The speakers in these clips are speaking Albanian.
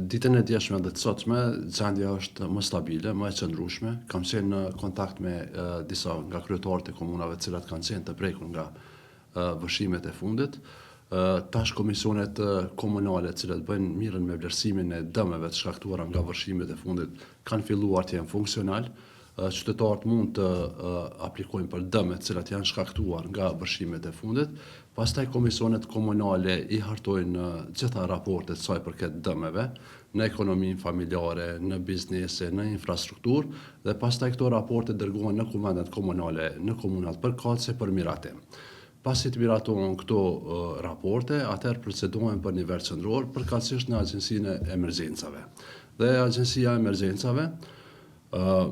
Ditën e djeshme dhe të sotme gjendja është më stabile, më e qëndrueshme. Kam qenë në kontakt me disa nga kryetarët e komunave të cilat kanë qenë të prekur nga vërshimet e fundit. Tash komisionet komunale të cilat bëjnë mirren me vlerësimin e dëmeve të shkaktuara nga vërshimet e fundit kanë filluar të jenë funksional. Qytetarët mund të aplikojnë për dëme të cilat janë shkaktuar nga vërshimet e fundit. Pastaj komisionet komunale i hartojnë gjitha raportet sa i përket dëmeve në ekonominë familjare, në biznese, në infrastrukturë dhe pastaj këto raporte dërgohen në kuvendet komunale në komunat përkatëse për miratim. Pasi të miratohen këto raporte, atëherë procedohen për nivel qendror, përkatësisht në Agjencinë e Emergjencave. Dhe Agjencia e Emergjencave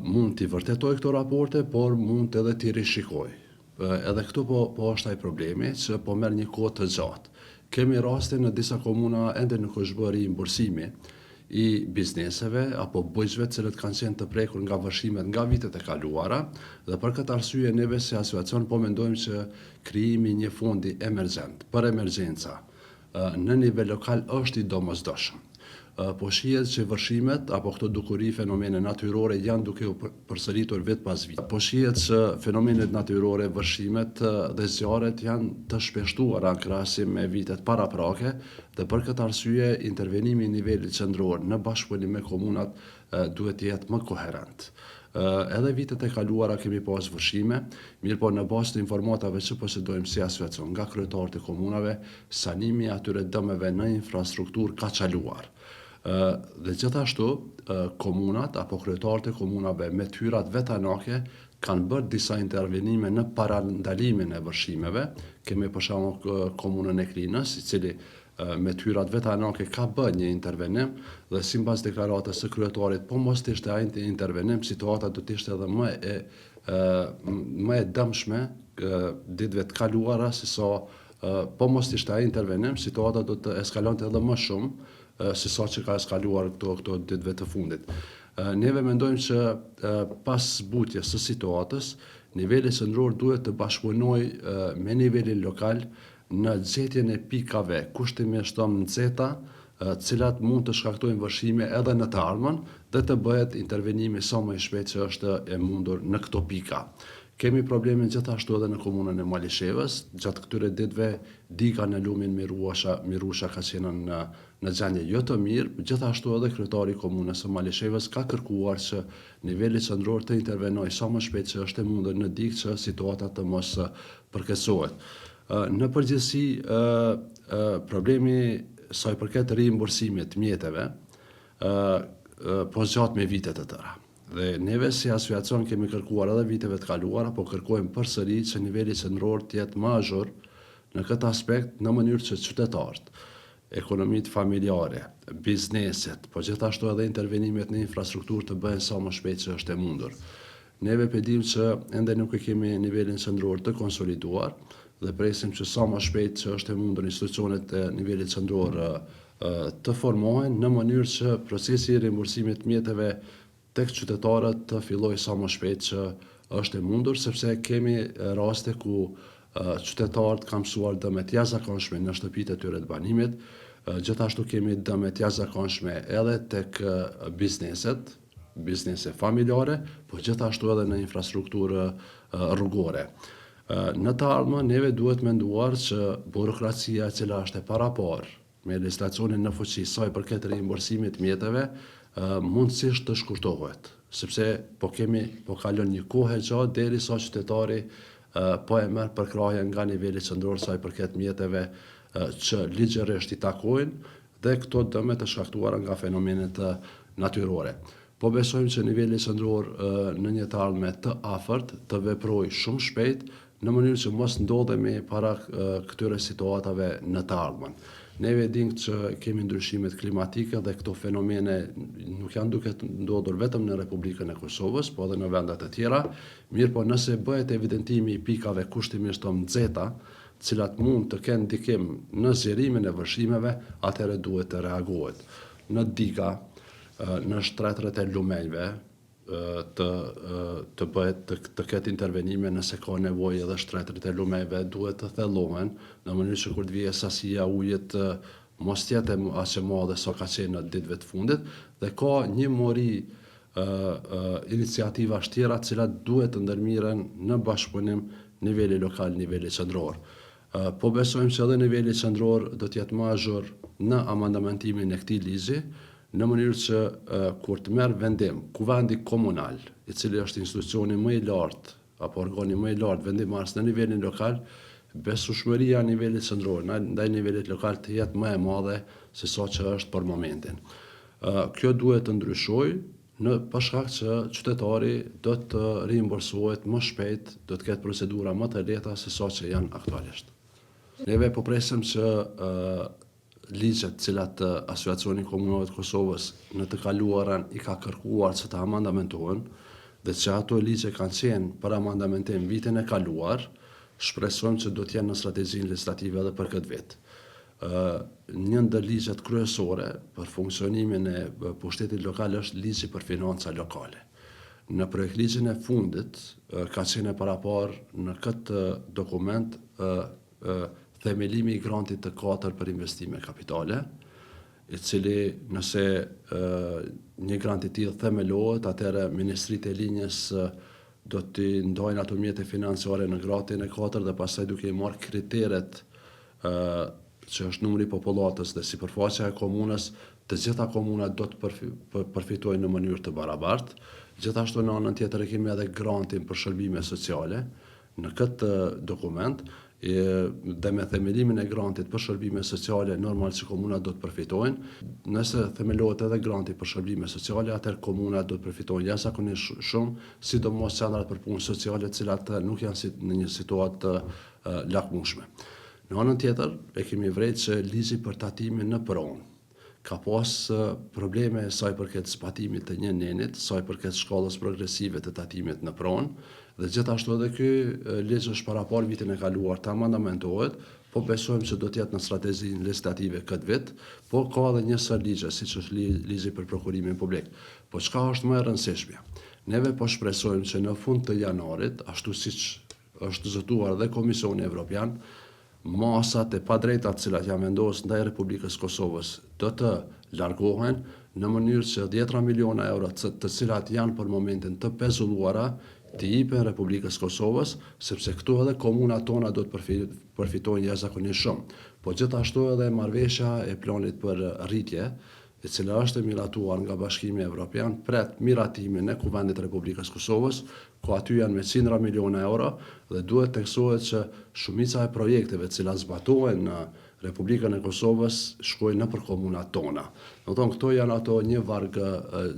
mund t'i vërtetojë këto raporte, por mund edhe t'i rishikojë. Edhe këtu po, po është ai problemi që po merr një kohë të gjatë. Kemi raste në disa komuna ende nuk është bërë rimbursimi i bizneseve apo bujqve të cilët kanë qenë të prekur nga vërshimet nga vitet e kaluara dhe për këtë arsye neve si asociacion po mendojmë që krijimi i një fondi emergjent për emergjenca në nivel lokal është i domosdoshëm. Po shihet që vërshimet apo këto dukuri fenomene natyrore janë duke u përsëritur vit pas viti. Po shihet që fenomenet natyrore, vërshimet dhe zjarret janë të shpeshtuara në krahasim me vitet paraprake dhe për këtë arsye intervenimi i nivelit qendror në bashkëpunim me komunat duhet të jetë më koherent. Edhe vitet e kaluara kemi pas vërshime, mirëpo në bazë të informatave që posedojmë si asociacion nga kryetarët e komunave, sanimi i atyre dëmeve në infrastrukturë ka çaluar. Dhe gjithashtu, komunat apo kryetarët e komunave me të hyrat vetanake kanë bërë disa intervenime në parandalimin e vërshimeve. Kemi për shembull komunën e Klinës, i cili me të hyrat vetanake ka bërë një intervenim dhe simbas deklaratës së kryetarit po mos të ishte ai intervenim situata do të ishte edhe më e më e dëmshme ditëve të kaluara se sa po mos të ishte ai intervenim situata do të eskalonte edhe më shumë se sa që ka eskaluar këto këto ditëve të fundit. Neve mendojmë që pas zbutjes së situatës, niveli qendror duhet të bashkëpunojë me nivelin lokal në gjetjen e pikave kushtimisht të nxehta, të cilat mund të shkaktojnë vërshime edhe në të ardhmen dhe të bëhet intervenimi sa më i shpejtë që është e mundur në këto pika. Kemi problemin gjithashtu edhe në komunën e Malishevës, gjatë këtyre ditëve diga në lumin Mirusha, Mirusha ka qenë në në gjendje jo të mirë, gjithashtu edhe kryetari i komunës së Malishevës ka kërkuar që niveli qendror të intervenojë sa më shpejt që është e mundur në digë që situata të mos përkeqësohet. Në përgjithësi, problemi sa i përket rimbursimit të mjeteve, po zgjat me vite të tëra. Dhe neve si asociacion kemi kërkuar edhe viteve të kaluara, po kërkojmë përsëri që niveli qendror të jetë më azhur në këtë aspekt në mënyrë që qytetarët, ekonomitë familjare, bizneset, po gjithashtu edhe intervenimet në infrastrukturë të bëhen sa më shpejt që është e mundur. Neve pe dimë që ende nuk e kemi nivelin qendror të konsoliduar dhe presim që sa më shpejt që është e mundur institucionet e nivelit qendror të formohen në mënyrë që procesi i rimbursimit të mjeteve tek qytetarët të fillojë sa më shpejt që është e mundur, sepse kemi raste ku qytetarët kanë pësuar dëme të jashtëzakonshme në shtëpitë e tyre të banimit, gjithashtu kemi dëme të jashtëzakonshme edhe tek bizneset, biznese familjare, po gjithashtu edhe në infrastrukturë rrugore. Në të ardhmen neve duhet menduar që burokracia e cila është e paraparë me legjislacionin në fuqi sa i përket rimbursimit të mjeteve, mundësisht të shkurtohet, sepse po kemi po kalon një kohë e gjatë derisa qytetari po e merr përkrahjen nga niveli qendror sa i përket mjeteve që ligjërisht i takojnë dhe këto dëme të shkaktuara nga fenomenet natyrore. Po besojmë që niveli qendror në një të ardhme të afërt të veprojë shumë shpejt në mënyrë që mos ndodhemi para këtyre situatave në të ardhmen. Neve e dimë që kemi ndryshimet klimatike dhe këto fenomene nuk janë duke ndodhur vetëm në Republikën e Kosovës, po edhe në vende të tjera, mirëpo nëse bëhet evidentimi i pikave kushtimisht të nxehta, të cilat mund të kenë ndikim në zgjerimin e vërshimeve, atëherë duhet të reagohet. Në diga, në shtretërit e lumenjve, të të bëhet të, të ketë intervenime nëse ka nevojë edhe shtretërit e lumenjve duhet të thellohen në mënyrë që kur të vijë sasia e ujit të, mos të jetë aq e madhe sa ka qenë në ditëve të fundit dhe ka një mori iniciativash tjera të cilat duhet të ndërmirren në bashkëpunim niveli lokal, niveli qendror. Po besojmë që edhe niveli qendror do të jetë më azhur në amandamentimin e këtij ligji, në mënyrë që kur të merr vendim Kuvendi Komunal, i cili është institucioni më i lartë apo organi më i lartë vendimmarrës në nivelin lokal, besueshmëria e nivelit qendror ndaj nivelit lokal të jetë më e madhe se sa që është për momentin. Kjo duhet të ndryshojë në për shkak që qytetari do të rimbursohet më shpejt, do të ketë procedura më të lehta se sa që janë aktualisht. Neve po presim që ligjet të cilat Asociacioni i Komunave të Kosovës në të kaluarën i ka kërkuar që të amandamentohen dhe që ato ligje kanë qenë për amandamentim vitin e kaluar, shpresojmë që do të jenë në strategjinë legjislative edhe për këtë vit. Një ndër ligjet kryesore për funksionimin e pushtetit lokal është ligji për financa lokale. Në projektligjin e fundit ka qenë e paraparë në këtë dokument themelimi i grantit të katërt për investime kapitale, i cili nëse një grant i tillë themelohet, atëherë ministritë e linjës do t'i ndajnë ato mjete financiare në grantin e katërt dhe pastaj duke i marrë kriteret që është numri i popullatës dhe sipërfaqja e komunës, të gjitha komunat do të përfitojnë në mënyrë të barabartë. Gjithashtu në anën tjetër e kemi edhe grantin për shërbime sociale, Në këtë dokument, dhe me themelimin e grantit për shërbime sociale, normal që komunat do të përfitojnë. Nëse themelohet edhe granti për shërbime sociale, atëherë komunat do të përfitojnë jashtëzakonisht shumë, sidomos qendrat për punë sociale, të cilat nuk janë si, në një situatë të lakmueshme. Në anën tjetër, e kemi vrejtë që ligji për tatimin në pronë, Ka pas probleme sa i përket zbatimit të një nenit, sa i përket shkallës progresive të tatimit në pronë, dhe gjithashtu edhe ky ligj është paraparë vitin e kaluar të amandamentohet, po besojmë që do të jetë në strategjinë legjislative këtë vit, po ka edhe një sërë ligje, siç është ligji për prokurimin publik. Po çka është më e rëndësishmja? Neve po shpresojmë që në fund të janarit, ashtu siç është zotuar dhe Komisioni Evropian, masat e padrejta të cilat janë vendosur ndaj Republikës së Kosovës do të largohen në mënyrë që dhjetëra miliona euro të cilat janë për momentin të pezulluara t'i jipen Republikës së Kosovës, sepse këtu edhe komunat tona do të përfitojnë jashtëzakonisht shumë. Po gjithashtu edhe marrëveshja e planit për rritje, e cila është e miratuar nga Bashkimi Evropian, pret miratimin e Kuvendit të Republikës së Kosovës, ku aty janë me qindra miliona euro dhe duhet të theksohet që shumica e projekteve të cilat zbatohen në Republikën e Kosovës shkojnë nëpër komunat tona. Domethënë këto janë ato një varg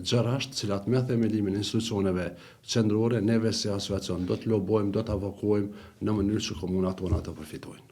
gjërash të cilat me themelimin e institucioneve qendrore neve si asociacion do të lobojmë, do të avokojmë në mënyrë që komunat tona të përfitojnë.